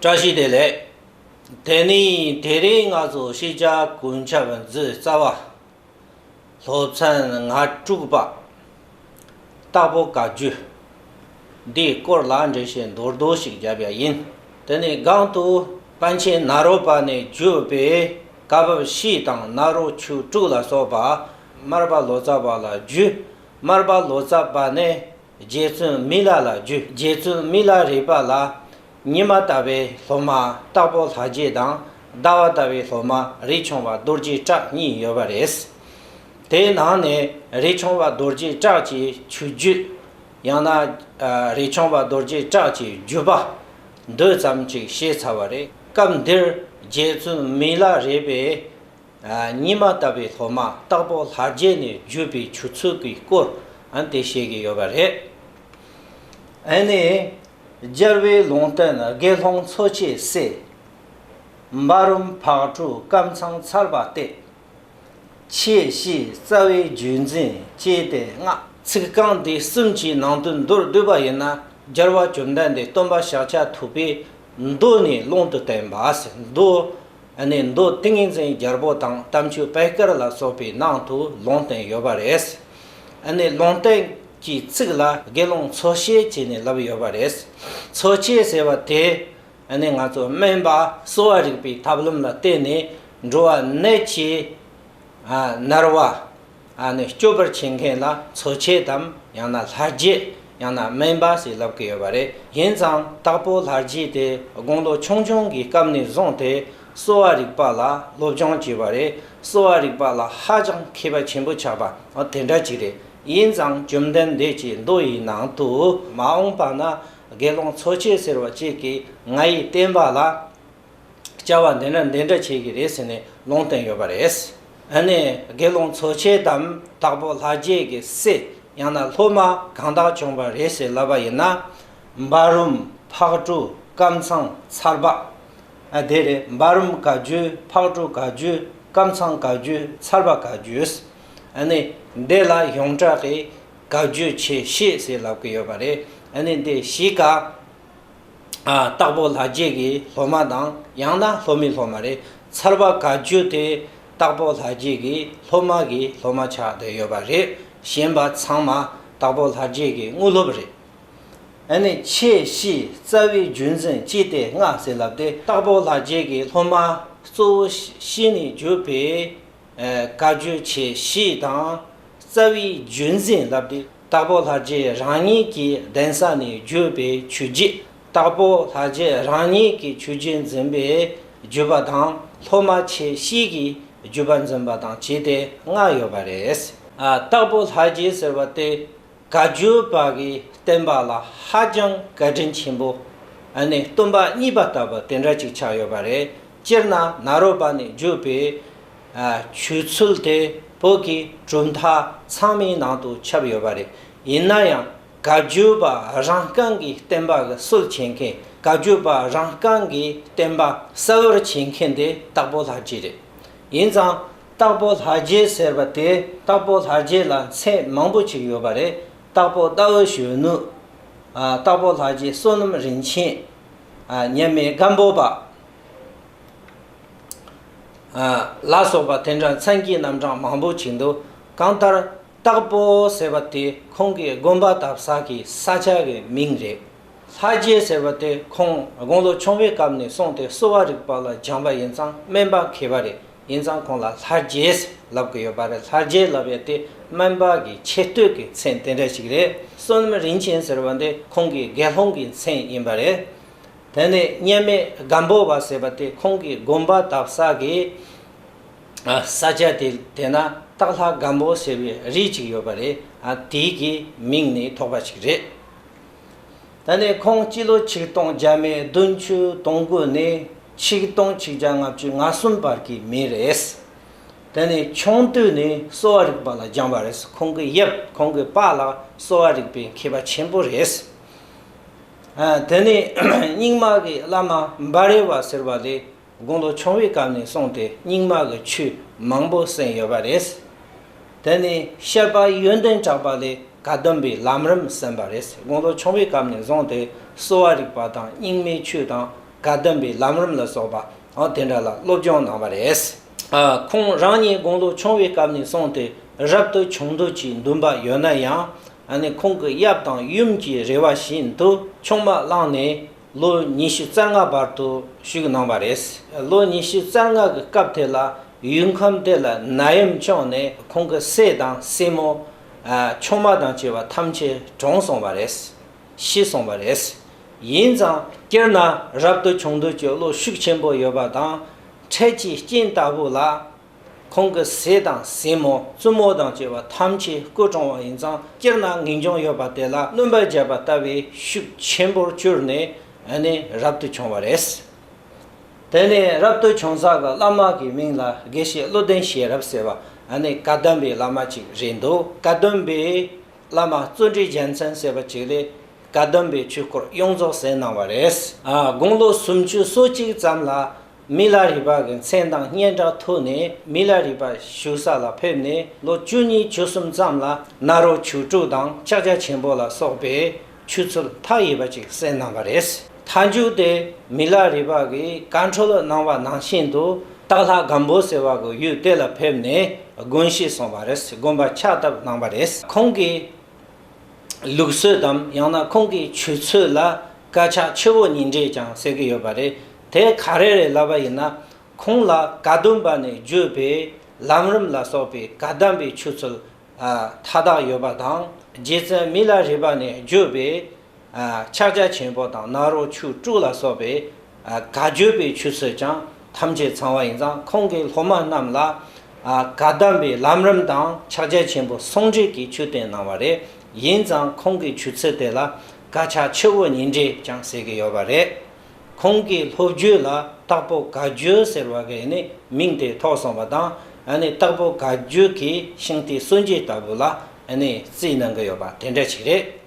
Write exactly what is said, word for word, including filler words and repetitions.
བཀྲ་ཤིས་བདེ་ལེགས། དེ་ནས་དེ་རིང་ང་ཚོ་ཤེས་བྱ་ཀུན་ཁྱབ་མཛོད་རྩ་བ། སློབ་ཚན་ང་དྲུག་པ། རྟག་པོ་བཀའ་བརྒྱུད། འདིའི་སྐོར་ལ་འགྲེལ་བཤད་མདོར་བསྡུས་ཤིག་བརྒྱབ་ཡ་ཡིན། དེ་ནས་སྒང་དུ་པཎ་ཆེན་ནཱ་རོ་པ་ནས་བརྒྱུད་པའི་བཀའ་བབས་བཞི་དང་ནཱ་རོ་ཆོས་དྲུག་ལ་སོགས་པ་མར་པ་ལོ་ཙཱ་བ་ལ་བརྒྱུད། མར་པ་ལོ་ཙཱ་བ་ནས་རྗེ་བཙུན་མི་ལ་ལ་བརྒྱུད། རྗེ་བཙུན་མི་ལ་རས་པ་ལ་ཉི་མ་ལྟ་བུའི་སློབ་མ་དྭགས་པོ་ལྷ་རྗེ་དང་ཟླ་བ་ལྟ་བུའི་སློབ་མ་རས་ཆུང་པ་རྡོ་རྗེ་བཀྲ་གཉིས་ཡོད་པ་རེད། དེའི་ནང་ནས་རས་ཆུང་པ་རྡོ་རྗེ་བཀྲ་གྱི་ཆོས་བརྒྱུད། ཡང་ན་ཨ་རས་ཆུང་པ་རྡོ་རྗེ་བཀྲ་གྱི་བརྒྱུད་པ་འདི་ཙམ་ཅིག་བཤད་ཚར་བ་རེད། སྐབས་འདིར་རྗེ་བཙུན་མི་ལ་རས་པས་ཨ་ཉི་མ་ལྟ་བུའི་སློབ་མ་དྭགས་པོ་ལྷ་རྗེ་ནས་བརྒྱུད་པའི་ཆོས་ཚུལ་གྱི་སྐོར་ཨ་དེ་བཤད་ཀྱི་ཡོད་པ་རེད། ཨ་ནི་རྒྱལ་བའི་ལུང་བསྟན་དགེ་སློང་འཚོ་བྱེད་སྲས། འབའ་རོམ་ཕག་གྲུ་ཀམ་ཚང་ཚར་པ་སྟེ། ཆོས་བཤད་རྩ་བའི་བརྒྱུད་འཛིན་བཅས་ཏེ་ལྔ། ཚིག་རྐང་འདི་གསུམ་གྱི་ནང་དོན་མདོར་བསྡུས་པ་ཡིན་ན། རྒྱལ་བ་བཅོམ་ལྡན་འདས་སྟོན་པ་ཤཱཀྱ་ཐུབ་པའི་མདོ་ནས་ལུང་དུ་བསྟན་པ་ཟེར། མདོ། ཨ་ནི་མདོ་ཏིང་ངེ་འཛིན་རྒྱལ་པོ་དང་དམ་ཆོས་པད་དཀར་ལ་སོགས་པའི་ནང་དུ་ལུང་བསྟན་ཡོད་པ་རེད། ཨ་ནི་ལུང་བསྟན་གྱི་ཚིག་ལ་དགེ་སློང་འཚོ་བྱེད་ཅེས་ནས་ལབ་ཡོད་པ་རེད། འཚོ་བྱེད་ཟེར་བ་དེ། ཨ་ནི་ང་ཚོ་སྨན་པ་གསོ་བ་རིག་པའི་ཐབས་ལམ་ལ་བརྟེན་ནས་འགྲོ་བ་ནད་ཀྱི་ཨ་མནར་བ་ཨ་ནི་སྐྱོབ་པར་བྱེད་མཁན་ལ་འཚོ་བྱེད་དམ་ཡང་ན་ལྷ་རྗེ་ཡང་ན་སྨན་པ་ཞེས་ལབ་ཀྱི་ཡོད་པ་རེད། ཡིན་ཙང་དྭགས་པོ་ལྷ་རྗེ་དེ་དགུང་ལོ་ཆུང་ཆུང་གི་སྐབས་ནས་བཟུང་སྟེ་གསོ་བ་རིག་པ་ལ་སློབ་སྦྱོང་བྱས་པ་རེད། གསོ་བ་རིག་པ་ལ་ཧ་ཅང་མཁས་པ་ཆེན་པོ་ཆགས་པ་དེ་འདྲ་ཅིག་རེད། ཡིན་ཙང་བཅོམ་ལྡན་འདས་ཀྱི་མདོ་ཡི་ནང་དུ་མ་འོངས་པ་ན་དགེ་སློང་འཚོ་བྱེད་ཟེར་བ་ཅིག་གིས་ང་ཡི་བསྟན་པ་ལ་བྱ་བ་འདི་འདྲ་འདི་འདྲ་བྱེད་ཀྱི་རེད་ཟེར་ནས་ལུང་བསྟན་ཡོད་པ་རེད། ཨ་ནི་དགེ་སློང་འཚོ་བྱེད་དམ་དྭགས་པོ་ལྷ་རྗེ་གི་སྲས་ཡང་ན་སློབ་མ་གང་དག་བྱུང་བ་རེད་ཟེར་ལབ་པ་ཡིན་ན། འབའ་རོམ་ཕག་གྲུ་ཀམ་ཚང་ཚར་པ། ཨ་དེ་རེད། འབའ་རོམ་བཀའ་བརྒྱུད། ཕག་གྲུ་བཀའ་བརྒྱུད། ཀམ་ཚང་བཀའ་བརྒྱུད། ཚར་པ་བཀའ་བརྒྱུད། ཨ་ནི་འདི་ལ་ཡོངས་གྲགས་ཀྱི་བཀའ་བརྒྱུད་ཆེ་བཞི་ཞེས་ལབ་ཀྱི་ཡོད་པ་རེད། ཨ་ནི་འདི་བཞི་ཀ་ཨ་དྭགས་པོ་ལྷ་རྗེ་གི་སློབ་མ་དང་ཡང་ན་སློབ་མའི་སློབ་མ་རེད། ཚར་པ་བཀའ་བརྒྱུད་དེ་དྭགས་པོ་ལྷ་རྗེ་གི་སློབ་མ་གི་སློབ་མ་ཆགས་བསྡད་ཡོད་པ་རེད། གཞན་པ་ཚང་མ་དྭགས་པོ་ལྷ་རྗེ་གི་དངོས་སློབ་རེད། ཨ་ནི་ཆོས་བཤད་རྩ་བའི་བརྒྱུད་འཛིན་བཅས་ཏེ་ལྔ་ཟེར་ལབ་སྟེ་དྭགས་པོ་ལྷ་རྗེ་གི་སློབ་མ་གཙོ་བོ་བཞི་ནས་བརྒྱུད་པའི་ཨ་བཀའ་བརྒྱུད་ཆེ་བཞི་དང་རྩ་བའི་བརྒྱུད་འཛིན་ལབ་སྟེ་དྭགས་པོ་ལྷ་རྗེ་རང་ཉིད་ཀྱི་གདན་ས་ནས་བརྒྱུད་པའི་ཆོས་བརྒྱུད། དྭགས་པོ་ལྷ་རྗེ་རང་ཉིད་ཀྱི་ཆོས་བརྒྱུད་འཛིན་པའི་བརྒྱུད་པ་དང་སློབ་མ་ཆེ་བཞི་གི་བརྒྱུད་པ་འཛིན་པ་དང་བཅས་ཏེ་ལྔ་ཡོད་པ་རེད། ཨ་དྭགས་པོ་ལྷ་རྗེ་ཟེར་བ་དེ་བཀའ་བརྒྱུད་པ་གི་བསྟན་པ་ལ་ཧ་ཅང་བཀའ་དྲིན་ཆེན་པོ། ཨ་ནི་སྟོན་པ་གཉིས་པ་ལྟ་བུ་དེ་འདྲ་ཅིག་ཆགས་ཡོད་པ་རེད། སྤྱིར་ན་ནཱ་རོ་པ་ནས་བརྒྱུད་པའི་ཨ་ཆོས་ཚུལ་དེ་བོད་ཀྱི་གྲུབ་མཐའ་ཚང་མའི་ནང་དུ་ཁྱབ་ཡོད་པ་རེད། ཡིན་ན་ཡང་བཀའ་བརྒྱུད་པ་རང་རྐང་གི་བསྟན་པ་གི་སྲོལ་འཆད་མཁན། བཀའ་བརྒྱུད་པ་རང་རྐང་གི་བསྟན་པ་གསལ་བར་འཆད་མཁན་དེ་དྭགས་པོ་ལྷ་རྗེ་རེད། ཡིན་ཙང་དྭགས་པོ་ལྷ་རྗེ་ཟེར་བ་དེ་དྭགས་པོ་ལྷ་རྗེ་ལ་མཚན་མང་པོ་ཅིག་ཡོད་པ་རེད། དྭགས་པོ་ཟླ་འོད་གཞོན་ནུ། ཨ་དྭགས་པོ་ལྷ་རྗེ་བསོད་ནམས་རིན་ཆེན། ཨ་མཉམ་མེད་སྒམ་པོ་པ། ཨ་ལ་སོགས་པ་དེ་འདྲ་མཚན་གྱི་རྣམ་གྲངས་མང་པོ་ཅིག་འདུག་གང་ལྟར་དྭགས་པོ་ཟེར་བ་དེ་ཁོང་གི་དགོན་པ་བཏབ་ས་གི་ས་ཆ་གི་མིང་རེད། ལྷ་རྗེ་ཟེར་བ་དེ་ཁོང་དགུང་ལོ་ཆུང་བའི་སྐབས་ནས་བཟུང་སྟེ་གསོ་བ་རིག་པ་ལ་སྦྱངས་པ་ཡིན་ཙང་སྨན་པ་མཁས་པ་རེད། ཡིན་ཙང་ཁོང་ལ་ལྷ་རྗེ་ལབ་ཀྱི་ཡོད་པ་རེད། ལྷ་རྗེ་ལབ་ཡ་དེ་སྨན་པ་གི་ཆེ་བསྟོད་ཀྱི་མཚན་དེ་འདྲ་ཞིག་རེད། བསོད་ནམས་རིན་ཆེན་ཟེར་བ་འདི་ཁོང་གི་དགེ་སློང་གི་མཚན་ཡིན་པ་རེད། དེ་ནས་མཉམ་མེད་སྒམ་པོ་པ་ཟེར་བ་དེ་ཁོང་གི་དགོན་པ་བཏབ་ས་གི་ཨ་ས་ཆ་དེ་དེ་ན་སྟག་ལྷ་སྒམ་པོ་ཟེར་བའི་རི་ཅིག་ཡོད་པ་རེད། ཨ་དེའི་གི་མིང་ནས་ཐོགས་པ་ཅིག་རེད། ད་ནི་ཁོང་སྤྱི་ལོ་ཆིག་སྟོང་བརྒྱ་མེད་བདུན་ཅུ་དོན་དགུ་ནས་ཆིག་སྟོང་ཆིག་བརྒྱ་ལྔ་བཅུ་ང་གསུམ་བར་གྱི་མི་རེད། ད་ནི་ཆུང་དུས་ནས་གསོ་བ་རིག་པ་ལ་སྦྱངས་པ་རེད། ཁོང་གི་ཡབ་ཁོང་གི་པཱ་ལགས་གསོ་བ་རིག་པའི་མཁས་པ་ཆེན་པོ་རེད། ཨ་དེ་ནས་རྙིང་མ་གི་བླ་མ་འབའ་རི་བ་ཟེར་བ་ལས་དགུང་ལོ་ཆུང་བའི་སྐབས་ནས་བཟུང་སྟེ་རྙིང་མ་གི་ཆོས་མང་པོ་གསན་ཡོད་པ་རེད། དེ་ནས་བཤད་པ་ཡོན་ཏན་གྲགས་པ་ལས་བཀའ་གདམས་པའི་ལམ་རིམ་གསན་པ་རེད། དགུང་ལོ་ཆུང་བའི་སྐབས་ནས་བཟུང་སྟེ་གསོ་བ་རིག་པ་དང་རྙིང་མའི་ཆོས་དང་ བཀའ་གདམས་པའི་ལམ་རིམ་ལ་སོགས་པ་ཨ་དེ་འདྲ་ལ་སློབ་སྦྱོང་གནང་བ་རེད། ཨ་ཁོང་རང་ཉིད་དགུང་ལོ་ཆུང་བའི་སྐབས་ནས་བཟུང་སྟེ་རབ་ཏུ་བྱུང་འདོད་ཀྱི་འདུན་པ་ཡོད་ན་ཡང་ཨ་ནི་ཁོང་གི་ཡབ་དང་ཡུམ་གྱི་རེ་བ་བཞིན་དུ་ཆུང་མ་བླངས་ནས་ལོ་ཉི་ཤུ་རྩ་ལྔ་བར་དུ་བཞུགས་གནང་བ་རེད། ལོ་ཉི་ཤུ་རྩ་ལྔ་གི་སྐབས་དེ་ལ་ཡུལ་ཁམས་དེ་ལ་ནད་ཡམས་བྱུང་ནས་ཁོང་གི་སྲས་དང་སྲས་མོ་ཨ་ཆུང་མ་དང་བཅས་པ་ཐམས་ཅད་གྲོངས་སོང་བ་རེད། ཤི་སོང་བ་རེད། ཡིན་ཙང་སྤྱིར་ན་རབ་ཏུ་བྱུང་འདོད་ཀྱི་བློ་ཤུགས་ཆེན་པོ་ཡོད་པ་དང་། འཕྲལ་གྱི་རྐྱེན་ལྟ་བུ་ལ་ཁོང་གི་སྲས་དང་སྲས་མོ་བཙུན་མོ་དང་བཅས་པ་ཐམས་ཅད་སྐུ་གྲོངས་པ་ཡིན་ཙང་སྤྱིར་ན་ངེས་འབྱུང་ཡོད་པ་དེ་ལ་སྣོན་པ་བརྒྱབ་པ་ལྟ་བུའི་ཤུགས་ཆེན་པོར་གྱུར་ནས་ཨ་ནི་རབ་ཏུ་བྱུང་བ་རེད། དེ་ནས་རབ་ཏུ་བྱུང་ས་གི་བླ་མ་གི་མིང་ལ་དགེ་བཤེས་བློ་ལྡན་ཤེས་རབ་ཟེར་བ་ཨ་ནི་བཀའ་གདམས་པའི་བླ་མ་ཅིག་རེད་འདུག་བཀའ་གདམས་པའི་བླ་མ་བརྩོན་འགྲུས་རྒྱལ་མཚན་ཟེར་བ་ཅིག་ལས་བཀའ་གདམས་པའི་ཆོས་སྐོར་ཡོངས་རྫོགས་གསན་གནང་བ་རེད། ཨ་དགུང་ལོ་སུམ་ཅུ་སོ་གཅིག་ཙམ་ལ་མི་ལ་རས་པ་གི་མཚན་དང་སྙན་གྲགས་ཐོས་ནས་མི་ལ་རས་པ་བཞུགས་ས་ལ་ཕེབས་ནས་ལོ་བཅུ་གཉིས་བཅུ་གསུམ་ཙམ་ལ་ནཱ་རོ་ཆོས་དྲུག་དང་ཕྱག་རྒྱ་ཆེན་པོ་ལ་སོགས་པའི་ཆོས་ཚུལ་མཐའ་ཡས་པ་ཅིག་གསན་གནང་བ་རེད། མཐའ་མཇུག་དེ་མི་ལ་རས་པ་གིས་བཀའ་འཁྲོལ་གནང་བ་ནང་བཞིན་དུ་སྟག་ལྷ་སྒམ་པོ་ཟེར་བ་གི་ཡུལ་དེ་ལ་ཕེབས་ནས་དགོངས་བཞེས་གནང་བ་རེད། དགོངས་པ་ཕྱག་བཏབ་གནང་བ་རེད། ཁོང་གི་ལུགས་སྲོལ་དམ་ཡང་ན་ཁོང་གི་ཆོས་ཚུལ་ལ་བཀའ་ཕྱག་ཆུ་བོ་གཉིས་འདྲེས་ཀྱང་ཟེར་གྱི་ཡོད་པ་རེད། དེ་ག་རེ་རེད་ལབ་པ་ཡིན་ན། ཁོང་ལ་བཀའ་གདམས་པ་ནས་བརྒྱུད་པའི་ལམ་རིམ་ལ་སོགས་པའི་བཀའ་གདམས་པའི་ཆོས་ཚུལ་ཨ་མཐའ་དག་ཡོད་པ་དང་། རྗེ་བཙུན་མི་ལ་རས་པ་ནས་བརྒྱུད་པའི་ཨ་ཕྱག་རྒྱ་ཆེན་པོ་དང་ནཱ་རོ་ཆོས་དྲུག་ལ་སོགས་པའི་ཨ་བཀའ་བརྒྱུད་པའི་ཆོས་ཚུལ་ཀྱང་ཐམས་ཅད་ཚང་བ་ཡིན་ཙང་། ཁོང་གིས་སློབ་མ་རྣམས་ལ་ཨ་བཀའ་གདམས་པའི་ལམ་རིམ་དང་ཕྱག་རྒྱ་ཆེན་པོ་ཟུང་འབྲེལ་གྱི་ཆོས་བསྟན་གནང་བ་རེད། ཡིན་ཙང་ཁོང་གི་ཆོས་ཚུལ་དེ་ལ་བཀའ་ཕྱག་ཆུ་བོ་གཉིས་འདྲེས་ཀྱང་ཟེར་གྱི་ཡོད་པ་རེད། ཁོང་གི་སློབ་བརྒྱུད་ལ་དྭགས་པོ་བཀའ་བརྒྱུད་ཟེར་བ་གི་ནི་མིང་དེ་ཐོགས་སོང་བ་དང་། ཨ་ནི་དྭགས་པོ་བཀའ་བརྒྱུད་ཀྱི་ཤིང་རྟའི་སྲོལ་འབྱེད་ལྟ་བུ་ལ་ཨ་ནི་བརྩིས་གནང་གི་ཡོད་པ་དེ་འདྲ་ཞིག་རེད།